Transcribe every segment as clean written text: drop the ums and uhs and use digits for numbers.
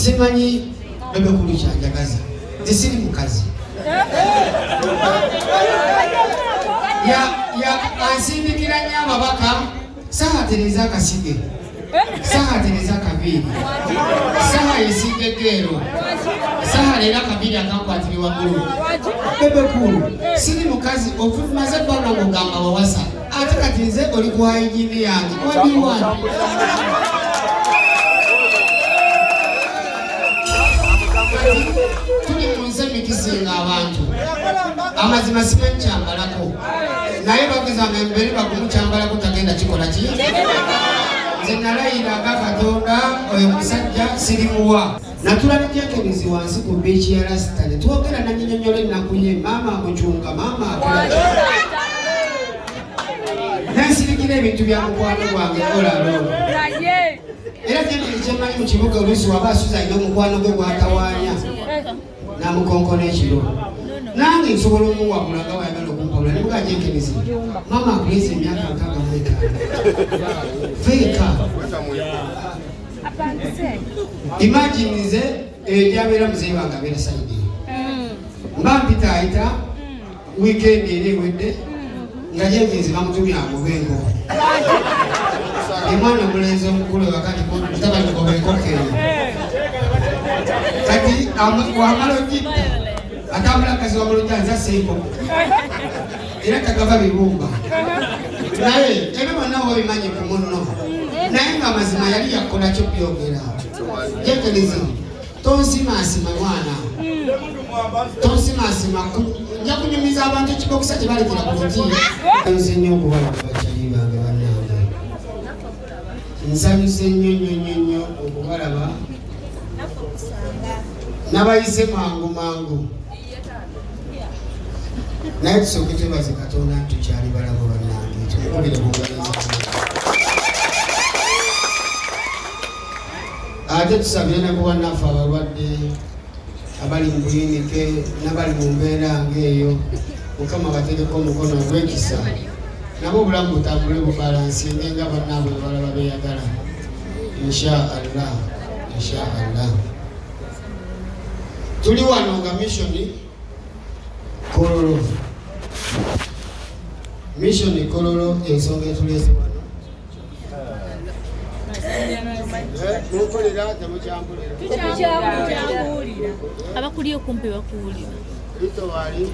Simanyi Bebe Cool kyanjagaza, nze siri mukazi. Ansindikira nnyo ababaka, Saha tereza akasige, Saha tereza akaviiri, Saha yesiga eggeero, Saha leero akaviiri akankwatiri waggulu. Bebe Cool, siri mukazi, omaze ebbanga ng'ogamba wawasa, ate kati nze oli ku hygiene yange. What do you want? Tuli mu nsi emikisinga abantu, amazima simanyi kyambalako, naye bagezanga emberi bagumu kyambalako tagenda kikola ki. Nze nalayira nga Katonda oyo musajja sirimuwa. Natula ne Jenkins wansi ku biiki ya Lasita ne twogera, nanyinyonyola ennaku ye, maama amucunga, maama akola, nensirikira ebintu bya mukwano gwange olalo. Era Jenkins kyemmanyi mu kibuga, oluusi waba asuza alina omukwano gwe gwatawaanya namukonkona ekiro, nange nsobola omuwabula nga wayagala okumpabula. Nemuga, Jenkins, maama akuleza emyaka 65, feeka. Imagine nze eyo gyabeera muzeeyi wange abeera side, mba mpita ayita weekend era ewedde nga Jenkins bamutumye agobe enkoko. Omwana omulenzi omukulu wakati mutabani goba enkoko eyo, kati wamala ogitta atambula akazi wamulojja nzassa enkoko era tagaba bibumba. Naye ebyo bonna oba obimanyi ku munno, naye nga amazima yali yakola kyo byogera. Jenkins, tonsimaasima mwana, tonsimaasima, nja kunyumiza abantu ekibokisa kye balekera ku luti. Nsanyuse nnyo okubalaba, bakyali bange bannange, nsanyuse nnyo nnyo nnyo nnyo okubalaba. Nabayise mangu mangu, naye tusooke twebaze Katonda nti tukyali balamu. Bannange, tumukubire mu ngalo ez'amaanyi. Ate tusabire ne ku bannaffe abalwadde abali mu buyinike n'abali mu mbeera ng'eyo, Mukama bateekeko omukono ogw'ekisa, nabo obulamu butambule bubalansinge nga bannaabwe balaba beeyagala. Insha Allah, insha Allah. Tuli wano nga Mission Kololo, Mission Kololo. Ensonga etuleese wano, mumpulira? Temukyambulira? Abakuli okumpi bakuwulira. Lito wali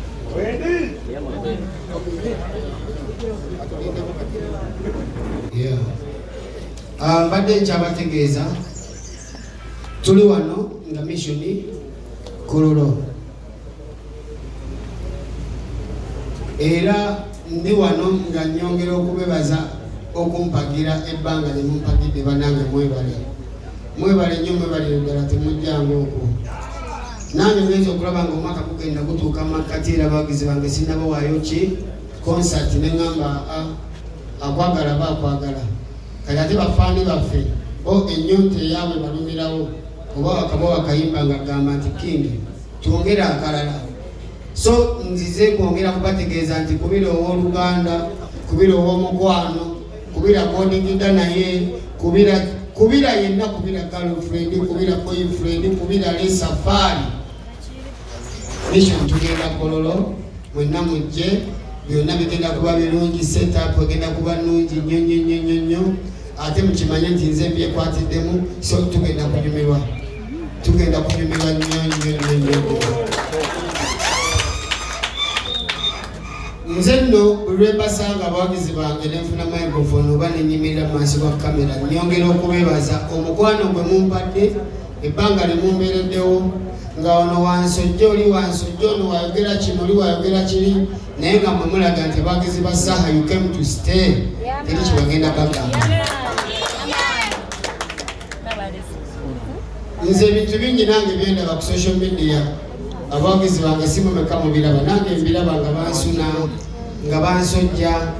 atulindeko kati. Yeah. Ah, mbadde nkyabategeeza, tuli wano nga Mission Kololo, era ndi wano nga nyongera okubebaza okumpagira ebbanga lye mumpagidde. Bannange, mwebale, mwebale nnyo, mwebalire ddala, temujjanga okwo. Nange ngenza okulaba nga omwaka gugenda gutuuka makkati, era abawagizi bange sinnabawaayo ki concert, neŋŋamba akwagala ba akwagala. Kati ate bafaani baffe bo ennyonta eyaabwe balumirawo, oba wakaba wakayimba nga gamba nti king twongere akalala. So nzize kwongera kubategeeza nti kubira owooluganda, kubira ow'omukwano, kubira kodigida, naye kubira, kubira yenna, kubira girlfriend, kubira boyfriend, kubira le safaari mission. Tugenda Kololo, mwenna mujje, byonna bigenda kuba birungi, setup egenda kuba nnungi nnyo nnyo nnyo nnyo nnyo. Ate mukimanye nti nze mbyekwatiddemu, so tugenda kunyumirwa, tugenda kunyumirwa nnyo nnyo nnyo nnyo nnyo. Nze nno buli lwe mbasanga abawagizi bange nenfuna microphone oba nenyimirira mu maaso gwa kamera, nyongera okubeebaza omukwano gwe mumpadde ebbanga lye mumbeereddewo, nga ono wansojja, oli wansojja, ono wayogera kino, oli wayogera kiri, naye nga mwe mulaga nti abawagizi ba Saha, you came to stay. Teri kyebagenda bagamba. Nze ebintu bingi nange byendaba ku social media. Abawagizi bange simumeka mubiraba, nange mbiraba nga bansuna, nga bansojja,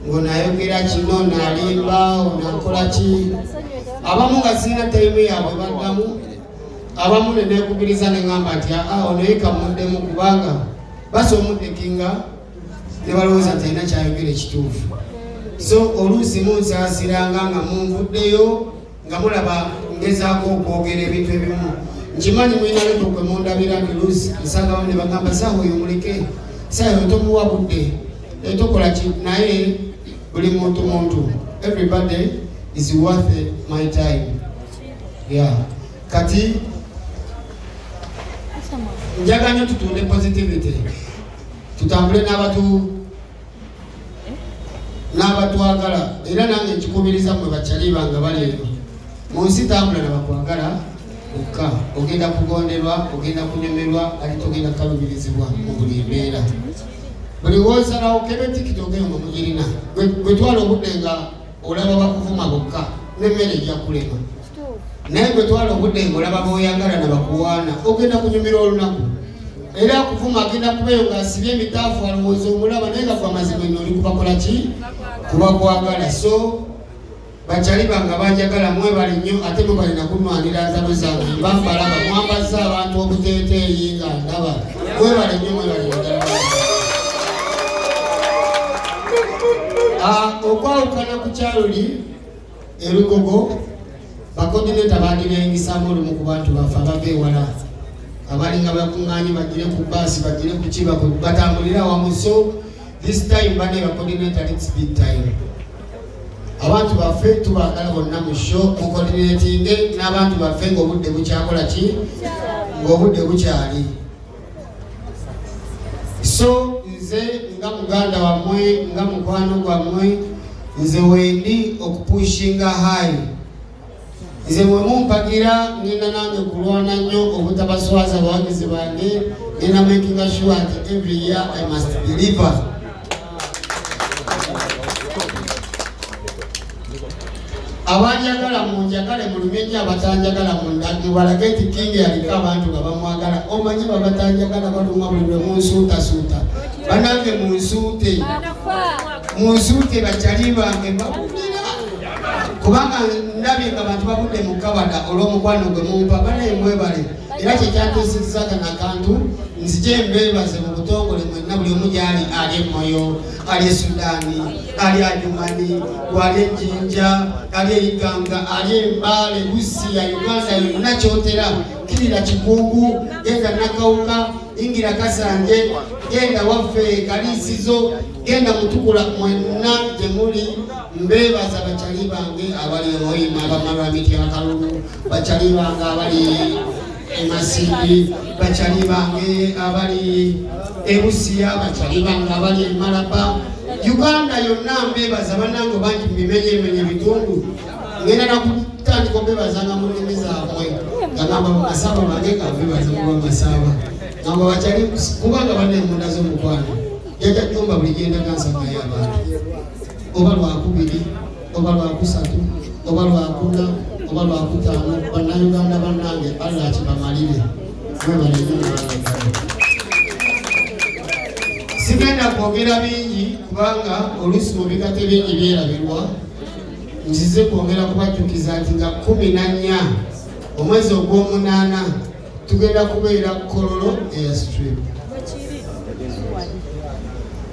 ng'onayogera kino, naalimba, onakola ki. Abamu nga sirina time yaabwe baddamu, abamu nenekubiriza neŋŋamba nti aa, ono ye kamuddemu, kubanga basa omudekinga ne balowooza nti alina kyayogera ekituufu. So oluusi munsaasiranga nga munvuddeyo nga mulaba ngezaako okwogera ebintu ebimu. Nkimanyi mulina level kwe mundabira nti luusi nsanga bamu ne bagamba saawa oyo muleke, saawa oyo tomuwa budde, tokola ki, naye buli muntu muntu, everybody is worth my time. Yeah. Kati njagala nnyo tutunde positivity, tutambule n'abatu n'abatwagala, era nange nkikubiriza mmwe bakyali bange bali eyo mu nsi, tambula nabakwagala okka, ogenda kugonderwa, ogenda kunyumirwa, ate togenda kukalubirizibwa mu buli mbeera. Buli wosalawo kebe tikiti ogenda nga mugirina, gwe twala obudde nga olaba bakuvuma bokka, n'emmere ejja kulema, naye gwe twala obudde ng'olaba boyagala nabakuwaana, ogenda kunyumira olunaku. Era akuvuma agenda kubeeyo ng'asibye emitaafu, alowooza omulaba, naye nga gwe amazima eno oli kubakola ki, kubakwagala. So bakyali bange banjagala, mwebale nnyo, ate mwebale nakunwanira ntalo zange. Mba mbalaba mwambazza abantu obuteeteeyi nga ndaba, mwebale nnyo, mwebale ddala. Okwawukana ku kyaluli erugogo, bacoordinator bandirengisamu olumu ku bantu baffe abava ewala, abalinga bakuŋŋaanye bagire ku baasi, bagire ku kiba, batambulire awamu. So this time bane bacoordinator, let's be time. Abantu baffe tubaagala bonna mu show, mucoordinatinge n'abantu baffe ng'obudde bukyakola ki, ng'obudde bukyali. So nze nga muganda wammwe, nga mukwano gwammwe, nze wendi okupushinga high. Nze bwe mumpagira, ngenda nange kulwana nnyo obutabaswaza bawagizi bange. Ngenda makinga sure nti every year I must deliver. Abanjagala munjagale, mulumye nnyo, abatanjagala mubalage nti King aliko abantu nga bamwagala. Omanyi babatanjagala baluma buli lwe munsuutasuuta. Banange munsuute, munsuute, bakyali bange babulira, kubanga ndabye nga bantu babudde mu kabada olw'omukwano gwe mumpa. Banaye mwebale, era kyekyantuusizza kano akantu. Nzije mbeebaze mu butongole mwenna, buli omu gyali, ali e Moyo, ali e Sudaani, ali Adjumani, wali e Jinja, ali e Iganga, ali e Mbale, Busia, Uganda yonna, Kyotera, kirira Kikungu, genda Nakawuka, ingira Kasanje, genda waffe Kaliisizo, genda Mutukula, mwenna gye muli mbeebaza. Bakyali bange abali Hoima, abamalwamiti akalulu, bakyali bange abali emasindi, bakyali bange abali ebusiya, bakyali bange abali emalaba, Uganda yonna mbeebaza. Bannange bangi mbimenyemenye ebitundu, ngenda nakutandika ombebazanga mu nnimi zaabwe, ngagamba bamasaaba bange, nga mbebaza muba masaaba, ngamba bakyali, kubanga banna emunda z'omukwano. Jjajja Jumba buli gyendaga nsangayo abantu, oba lwakubiri, oba lwakusatu, oba lwakuna, oba lwakutaano. Bannayuganda bannange, Allah akibamalire, mwebale nnyo, mwebale. Sigenda kwogera bingi kubanga oluusi mu bikate bingi byerabirwa. Nzize kwongera kubajjukiza nti nga 14 omwezi ogw'omunaana tugenda kubeera Kololo Airstrip.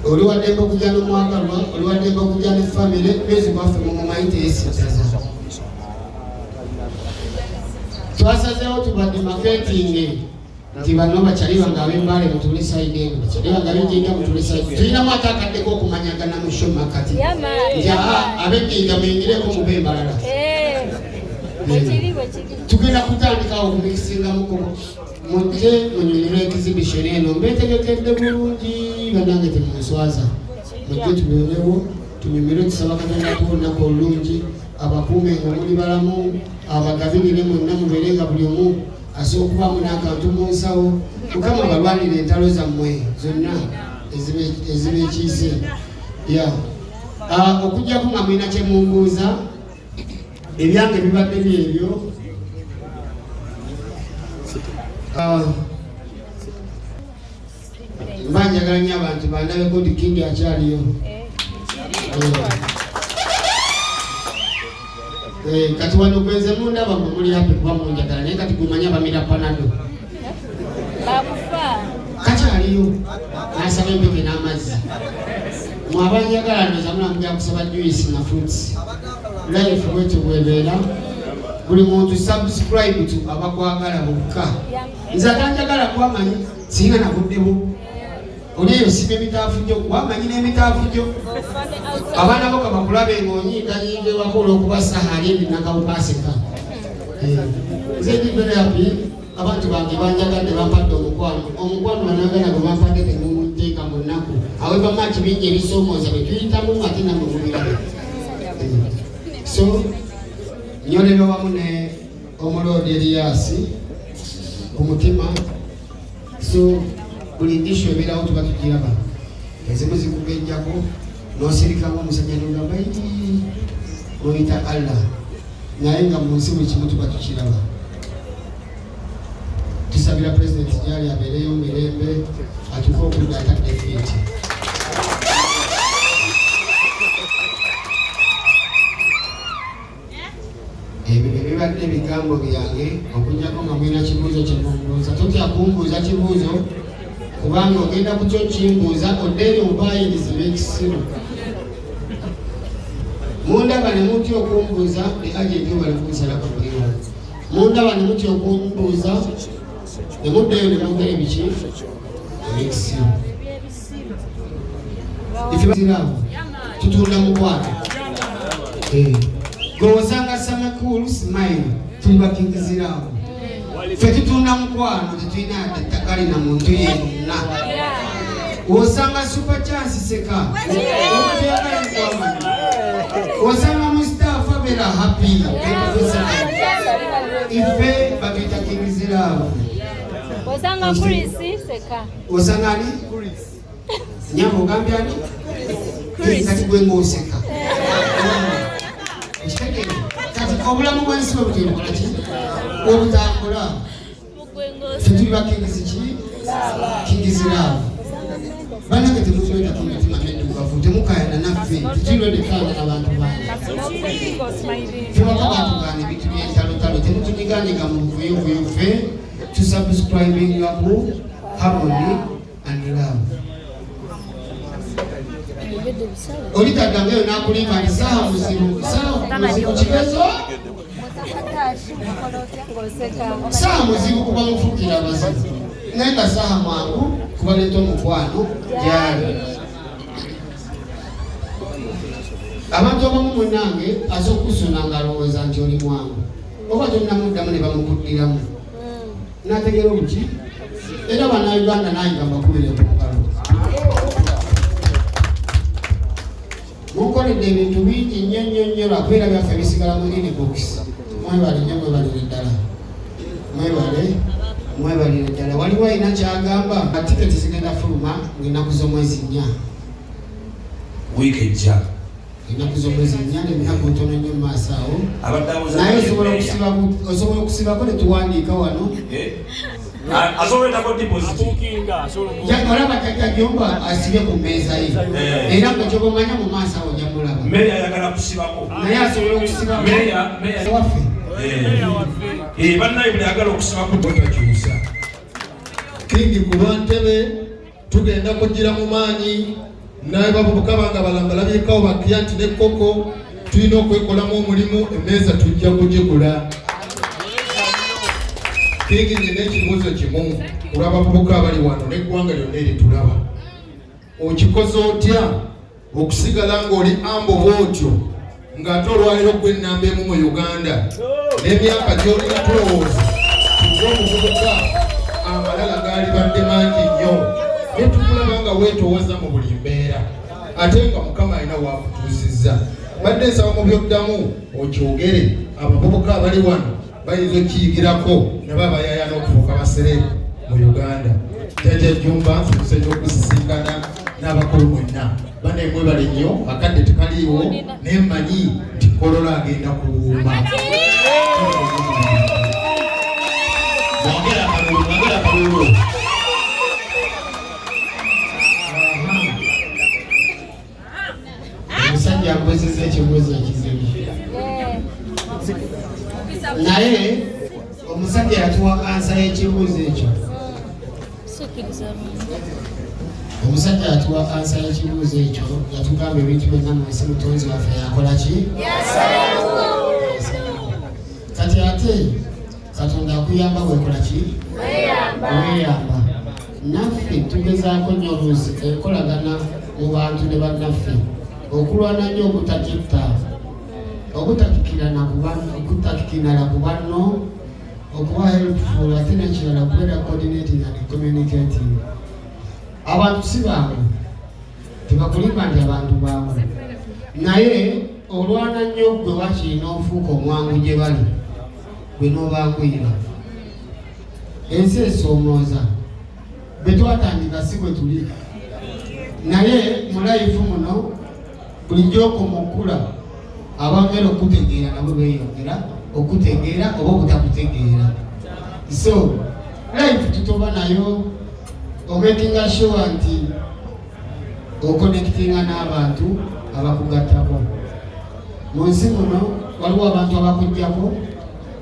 Oli waddembe okujja n'omwagalwa, oli waddembe okujja ne famire. Mwezi gwaffe mumumanyi teyesittaza. Twasazeewo tubadde marketing nti bano bakyali bange ab'embaale mutule side eno, bakyali bange ab'ejjinja mutule side. Tulinamu ate akaddeko okumanyagana mu show makati nti ab'ejjinja muyingireko mube embalala. Tugenda kutandikawo okumikisingamuko, mujje munyumirwe exhibition eno, mbetegekedde bulungi. Bannange temunswaza, mujje tubeerewo tunyumirwe. Tusaba Katonda kuba olunaku olulungi, abakuume nga muli balamu, abagabirire mwenna, mubeere nga buli omu asobola okubaamu n'akantu mu nsawo. Mukama balwanire entalo zammwe zonna ezibekiise ya. Okuggyako nga mulina kye mumbuuza, ebyange bibadde byebyo. Mba njagala nnyo abantu bandabeko nti King akyaliyo. Kati wano gwenze mundaba mwe muli happy kuba munjagala, naye kati gumanya bamira Panado. Bakufa. Kakyaliyo nasaba empeke n'amazzi. Mwe abanjagala ndoza mulamujja kusaba juice na fruits. Life bwetyo bwebeera. Buli muntu subscribe to abakwagala bokka. Nze atanjagala kwamanyi sirina na budde bwo. Oli eyo siba emitaafu gyo, wamanyi n'emitaafu gyo. Abaana bo kabakulabe ng'onyiiganyiiga ewaka olw'okuba saha ali ebinakawuka aseka. Eh, nze ndi very happy abantu bange banjagadde bampadde omukwano omukwano banagana gwe bampadde temunteeka mu nnaku however much bingi ebisoomooza bye tuyitamu nga ate namwe mubiraba eh, so nyolerwa wamu ne omuloodi eriyaasi ku mutima so buli issu ebeerawo tuba tugiraba ezimu zikugejjako nosirikamu omusajja nogamba oyita allah naye nga mu nsi buli kimu tuba tukiraba tusabira pulezidenti gyali abeereyo mirembe atuke okudda atadde fiiti ebyo bye bibadde ebigambo byange okujjako nga mulina kibuuzo kyemumbuuza totya kumbuuza kibuuzo kubanga ogenda kutya okimbuuza odde eri omubayirizi b'ekisiru mundaba ne mutya okumbuuza ne agenti obale kunsalako buliwo mundaba ne mutya okumbuuza ne muddayo ne mwogera ebiki eb'ekisiru ife basiraamu tutunda mukwano eh. gwe osanga samakulu smile tuli bakingiziraamu ffe tutunda mukwano tetulina ttaka lina muntu yenna osanga super chance seka osanga mustafa bera happy ife batuyita kingiziraamu osanga Chris seka osanga ani nyabo ogambye ani kati gwe ng'oseka okitegeera kati obulamu bw'ensi bwe butyo bukola ki obutambula tetuli bakingizi ki kingizi laavu banange temutwetako emitima middugavu temukayana naffe tetulwedekaana nabantu bangi tewaka batugaana ebintu byentalotalo temutunyiganyiga mu buvuyovuyo ffe tusubscribinga ku harmony and love olitaddangayo nakulimba nti saaha muzibu saaha muzibu kigezo saaha muzibu kuba mufukira abazibu naye nga saaha mwangu kubaleeta omukwano gyali abantu abamu munange aza okusuna nga alowooza nti oli mwangu oba tonnamuddamu ne bamukuddiramu nategeera obuki era bannayuganda nange mbakubire ku ngalo munkoledde ebintu bingi nnyo nnyo nnyo lwakubeera byaffe bisigala mu inbox mwebale nnyo mwebalire ddala mwebale mwebalire ddala waliwo alina kyagamba tiketi zigenda fuluma ng'ennaku z'omwezi nnya wiiki ejja ennaku z'omwezi nnya n'ennaku ntono nnyo mu maaso awo naye osobola okusibako ne tuwandiika wano eh? olaba jajja jomba asibye ku mmeeza ye eh. era nga kyoba omanya mu maaso awo ojja mulaba naye asobola okusibako waffe eh, bannaye buli agala okusibako totakyusa kingi ku lwantebe tugenda kugira mu maanyi naye bavubuka bange abalala balabyekawo bakya nti ne koko tulina okwekolamu omulimu emmeeza tujja kugigula kingi nyina ekibuuzo kimu olw'abavubuka abali wano n'eggwanga lyonna eritulaba okikoze otya okusigala ng'oli ambo bw'otyo ng'ate olwaliro gwe ennamba emu mu uganda n'emyaka gy'olina tulowooza omuvubuka amalala gaali badde mangi nnyo ne tukulaba nga weetoowaza mu buli mbeera ate nga mukama alina waakutuusizza badde nsaba mu byoddamu okyogere abavubuka abali wano bayinza okukiyigirako nabo abayaayana okufuuka basereebu mu uganda jajja jumba nsobose n'okusisinkana n'abakulu mwenna bane mwebale nnyo akadde tekaliiwo naye mmanyi nti kolola agenda kuwuuma mwongere akalulu mwongere akalulu omusajja akozesa ekibuuzo ekizibu naye omusajja yatuwa ansa y'ekibuuzo ekyo omusajja yatuwa ansa y'ekibuuzo ekyo yatugamba ebintu byonna mu nsi mutonzi waffe yakola ki kati Kati ate Katonda akuyamba wekola ki? Weeyamba. Naffe tugezaako nnyo oluusi enkolagana mu bantu ne bannaffe okulwana nnyo obutagitta, obutakikinala ku banno, okuba helpful, ate nekirala kubeera coordinating and communicating. Abantu si bangu, tebakulimba nti abantu bangu, naye olwana nnyo gwe wakiri n'ofuuka omwangu gye bali, gwe n'obanguyira. Ensi esoomooza, bwe twatandika si bwe tuli, naye mu life muno bulijjo okoma okukula, abagenda okutegeera nabo beeyongera okutegeera oba obutakutegeera. So life tutoba nayo, omakinga sure nti oconnectinga n'abantu abakugattako. Mu nsi muno waliwo abantu abakuggyako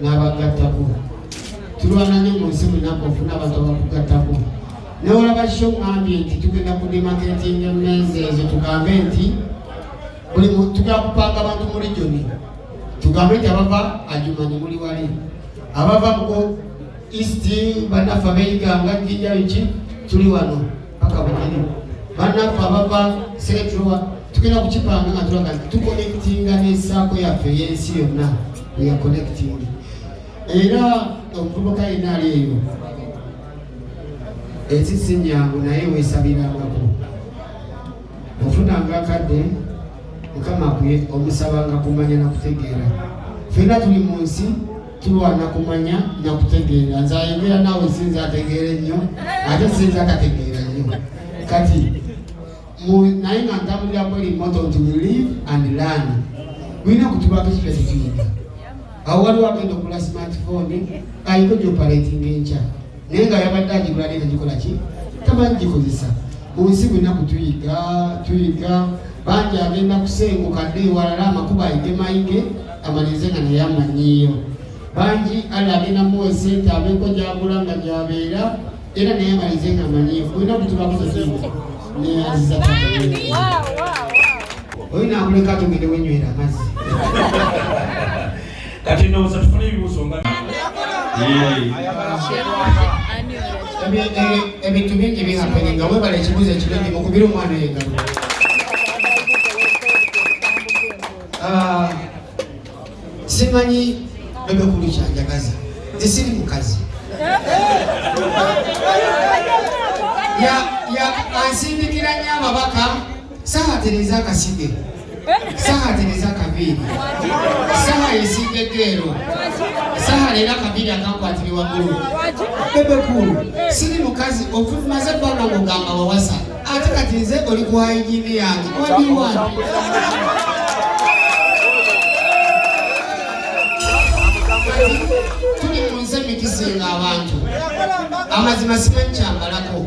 n'abagattako. Tulwana nnyo mu nsi munaku ofune abantu abakugattako. Newolaba kyo ŋŋambye nti tugenda kudemarketinga emmeeza ezo, tugambe nti buli tugenda kupanga abantu mu region, tugambe nti abava Adjumani muli wali, abava mu East bannaffe abeeyiganga Jjinja biki tuli wano paka Bugiri, bannaffe abava Central tugenda kukipanga nga tulaga nti tuconnectinga n'esaako yaffe ey'ensi yonna. We are connecting. Era omuvubuka yenna ali eyo, ensi si nyangu, naye weesabirangako, ofunanga akadde Mukama akuye, omusabanga kumanya na kutegeera. Ffenna tuli mu nsi tulwana kumanya na kutegeera. Nze ayogera naawe sinza ategeera ennyo, ate sinza atategeera nnyo. Kati naye nga ntambulira kweri motto nti we live and learn, bulina okutubako ekipya tetuyiga. Awo waliwo agenda okugula smartphone ayiko gyoperatinga enkya, naye nga yabadde agigula naye tagikola ki, tamanyi gikozesa. Mu nsi bwina kutuyiga tuyiga bangi. Agenda kusenguka dde ewalala, amakubo ayige mayige amalirize nga naye amanyiiyo. Bangi alla agenda muwa esente abeeko gyagula nga gyabeera era naye amalize nga amanyiiyo. Bulina kutubako tetuyiga. Neyanziza. Oyo nakuleka tugende wenywera amazzi. Kati ndowooza tufune ebibuuzo nga Ebintu bingi bihappeninga. Webala ekibuuzo ekirungi, mukubire omwana oyo engalo. Ah, simanyi Bebe Cool kyanjagaza, nze siri mukazi. Ansindikira nnyo ababaka, saha tereza akasige, saha tereza akaviiri, saha esiiga eggeero, saha leero akaviiri akankwatire waggulu. Bebe Cool, siri mukazi, omaze ebbanga ng'ogamba wawasa, ate kati nze oli ku hygiene yange. What do you want? Tuli mu nsi emikisinga abantu. Amazima simanyi kyambalako,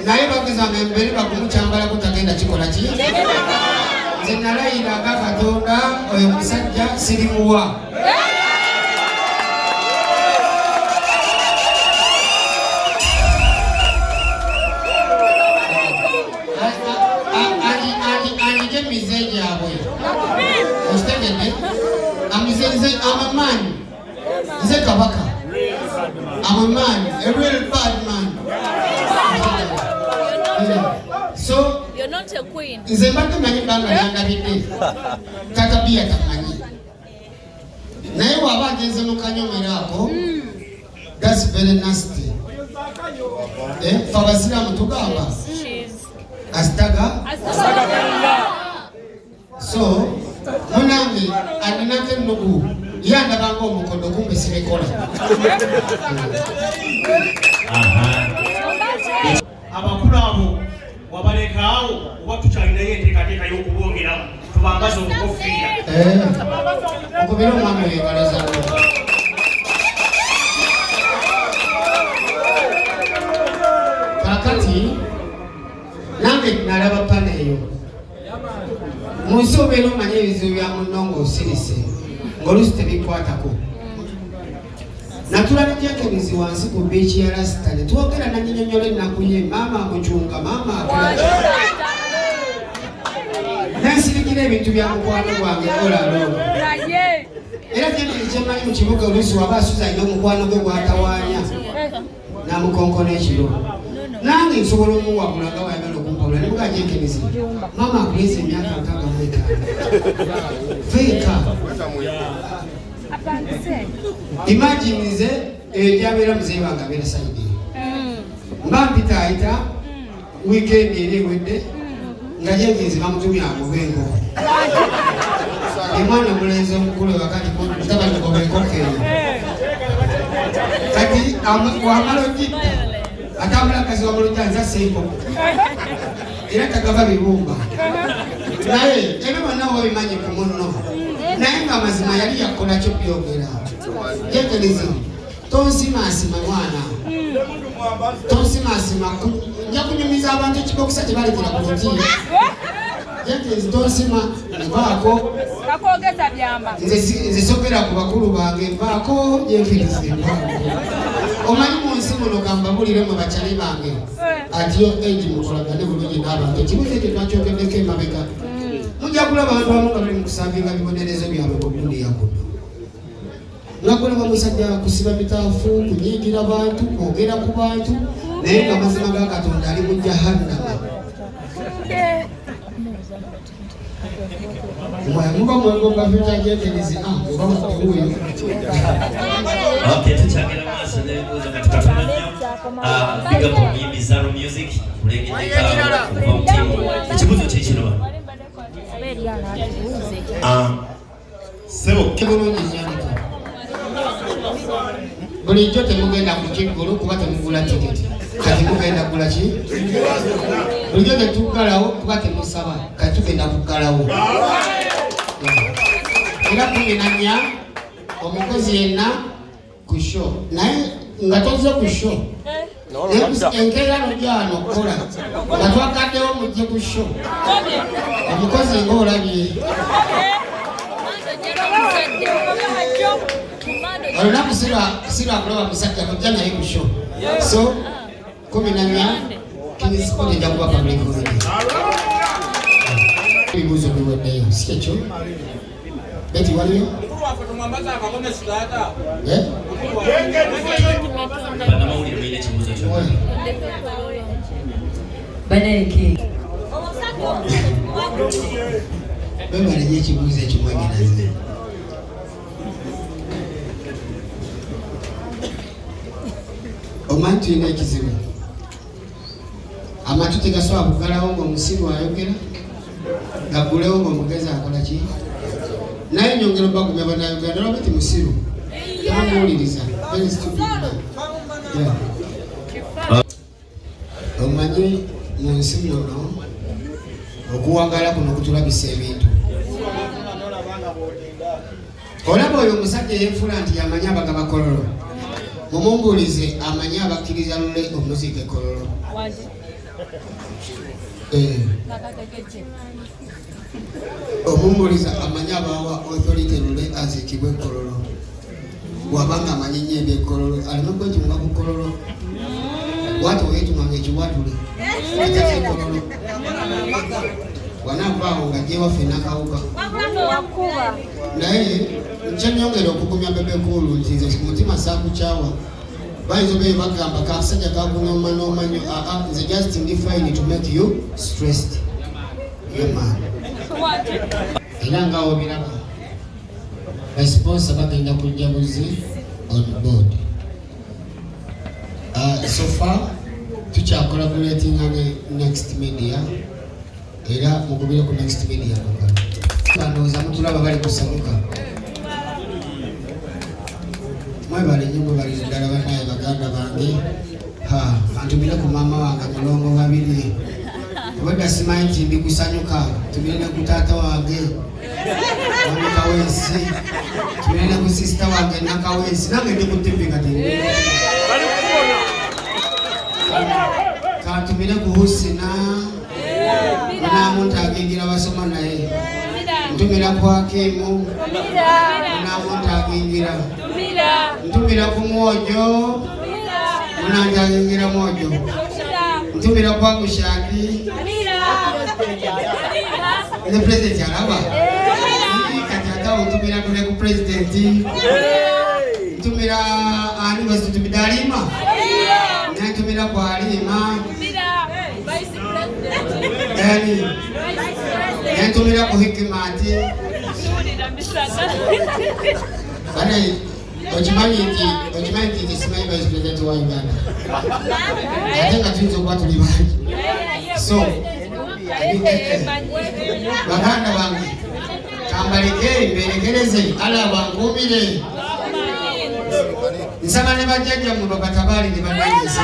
naye bagezanga embere bagumu kyambalako tagenda kikola ki. Nze nalayira nga Katonda, oyo musajja sirimuwa. Anjije emize gyabwe, okitegedde? Nze amamaanyi, nze kabaka. I'm a man, a real bad man. So You're not a queen. Nze mbadde manyi bbanga lyandabidde tata biya tamanyi, naye bw'aba agenze mu kanyomero ako, that's very nasty. Eh, fe abasiraamu tugamba She's asitaga. So munange aninako ennugu, ye andabanga omukodo, kumbe sibikola. Abakulu abo wabalekaawo oba tukyalinayo enteekateeka y'okubongeramu tubambaze obukofiira? Eh, mukubire omwana oyo engalo zammwe. Kakati nange nalaba pana eyo. Mu nsi obeera omanye ebizibu bya munno ng'osirise, ng'oluusi tebikwatako. Natula ne Jenkins wansi ku beach ya Rasita ne twogera, nanyinyonyola ennaku ye, maama amucunga, maama akolaki, nensirikira ebintu bya mukwano gwange olalo. Era Jenkins Kyemmanyi mu kibuga oluusi waba asuza alina omukwano gwe gwatawaanya n'amukonkona ekiro, nange nsobola omuwabula nga wayagala okumpabula ne mugaa Jenkins, maama akuleze emyaka 65, feeka. Imagine nze eyo gyabeera muzeeyi wange abeera side mba mpita ayita weekend era ewedde nga Jenkins bamutumye agobe enkoko, omwana omulenzi omukulu wakati mutabani goba enkoko eyo. Kati wamala ogitta atambula kazi wamulojja nzassa enkoko era tagaba bibumba, naye ebyo bonna oba bimanyi ku munno, naye nga amazima yali yakola kyo byogera. Jenkins, tonsimaasima mwana, tonsimaasima, nja kunyumiza abantu ekibokisa kyebalekera ku luti. Jenkins, tonsima, nvaako. Kakogeza byama. Nze sogera ku bakulu bange, nvaako Jenkins, nvaako. Omanyi mu nsi muno gambabulire mwe bakyali bange, at your age mukolagane bulungi n'abantu. Ekibuuzo ekyo twakyogeddeko emabega. Mujja kulaba abantu abamu nga bali mu kusavinga bibonerezo byabwe ku gundi yakuno, nga kulaba musajja kusiba mitaafu, kunyiigira bantu, kwogera ku bantu, naye nga amazima ga Katonda ali mu jahannama. Muba mwegomba future Jenkins, oba wuuyo. Okay, tukyagenda maaso n'ebibuuzo kati katono nnyo. Big up omuyimbi Zaro Music kulengeddeko okuva mu ttiimu. Ekibuuzo kye kino wano. Sebo. Bulungi nnyo. Bulijjo temugenda ku kiggulu kuba temugula tiketi, kati mugenda kugula ki? Bulijjo tetuggalawo kuba temusaba, kati tugenda kuggalawo. Era 14 omukozi yenna ku show, naye nga tozze ku show, enkeera nojja wano okukola nga twakaddewo, mujje ku show. Omukozi ngaolabye olunaku sirwakulaba musajja kujja naye ku show. So 14 Kingsport ejja kuba public holiday. Ebibuuzo biweddeyo, si kyekyo? Beti waliyo? Eh? Bannamawulire mulina ekibuuzo kyonna? Banange. Webale nnyo ekibuuzo ekimwanyinaze. Omanyi tulina ekizibu, amatu tegasobola kuggalawo ng'omusiru ayogera, gaggulewo ng'omugezi akola ki? Naye nyongera obagumya bannayuganda, olaba ti musiru tebamuwuliriza. Very stupid man. Yeah. Omanyi mu nsi muno okuwangala kuno kutulabisa ebintu. Olaba oyo omusajja eyefuula nti yamanyi abagaba Kololo, mumumbuulize amanyi abakkiriza lule omuziika ekololo. Eh. Omumbuuliza amanyi abawa authority lule aziikibwe ekololo, bw'abanga amanyi nnyo ebyekololo aleme kwetunga ku Kololo. Bwati weyetumanga ekiwatule ekyekololo, wanaavaawo nga gyewaffe nakawuka. Naye nkyenyongera okugumya Bebe Cool nti nze ku mutima saakukyawa. Bayinza obeyo bagamba kasajja kakunoomanooma nnyo. Aa, nze just ndi fine to make you stressed. Yeah, man. Era nga obiraba, basponsor bagenda kujja buzi on board. So far tukyacollaboratinga ne Next Media, era mugubire ku Next Media mugalo. Ndowooza mutulaba bali kusanyuka. Mwebale nnyo, mwebalire ddala bannaye baganda bange. Ha, antumire ku maama wange Mulongo babiri, obwedda simanyi nti ndi kusanyuka. Tumire ne ku taata wange Mwami Kaweesi, tumire ne ku sister wange Nakaweesi. Nange ndi ku TV kati. Kantumire ku Husina munamuntagingira basoma naye, ntumira ku Hakimu munamuntagingira, ntumira ku Mwojo munantagingira Mwojo, ntumira ku Agushaki ne President alaba. Kati ate awo ntumira kule ku pulezidenti, ntumira ani wesitumidde Alima, nentumira ku Alima, nentumira ku Hikimati. Bane okimanyi nti nti simanyi vice president wa Uganda, ate nga tuyinza okuba tuli bangi. So baganda bange kambaleke mberekereze, ala bankuumire, nsaba ne bajjajjammwe babatabaali ne bananyisa.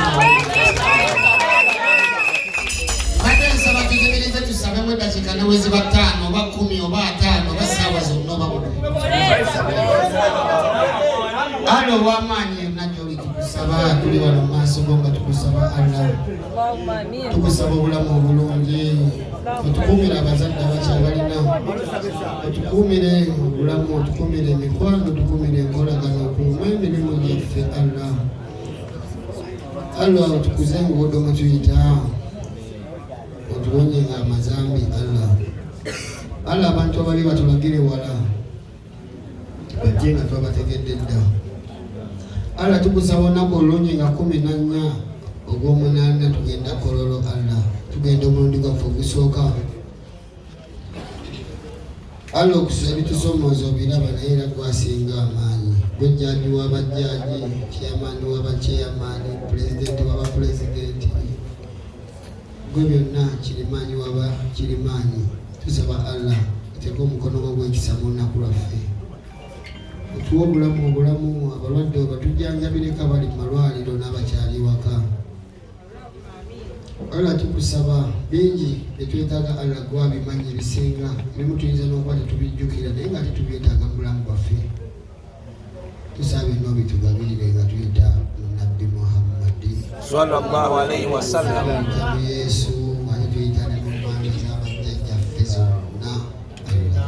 Mbadde nsaba tuzibirize tusabemu eddakiika ne bwe ziba 5 oba 10 oba 50 oba ssaawa zonna oba buli. Allah ow'amaanyi yonna gy'oli tukusaba, tuli wano mu maaso go nga tukusaba Allah, tukusaba obulamu obulungi, otukuumire abazadde abakyabalina, otukuumire obulamu, otukuumire emikwano, otukuumire enkolagana, okuume emirimu gyaffe Allah. Allah otukuze enguudo mwe tuyita, otuwonye nga amazambi Allah. Allah abantu ababi batulagire wala, bajje nga twabategedde dda. Allah tukusaba olunaku olulungi nga 14 ogw'omunaana tugenda Kololo. Allah tugenda omulundi gwaffe ogusooka. Allah ebitusomooza obiraba, naye era gwasinga amaanyi, gwe jjaaji w'abajjaaji, chairman w'abachairman, pulezidenti w'abapulezidenti, gwe byonna, kirimaanyi waba kirimaanyi. Tusaba Allah oteeke omukono gwo gw'ekisa mu lunaku lwaffe, otuwe obulamu obulamu, abalwadde obatujjanjabireko abali mu malwaliro n'abakyali waka. Allah tukusaba bingi byetwetaaga, Allah gwabimanyi ebisinga, ebimu tuyinza n'okuba tetubijjukira naye nga tetubyetaaga mu bulamu bwaffe. Tusaba byonna obitugabirire nga tuyita mu Nabbi Muhammadi sallallahu alaihi wasallam, tuyita mu Yesu, ate tuyita ne mu manda z'abajjajjaffe zonna. Allah.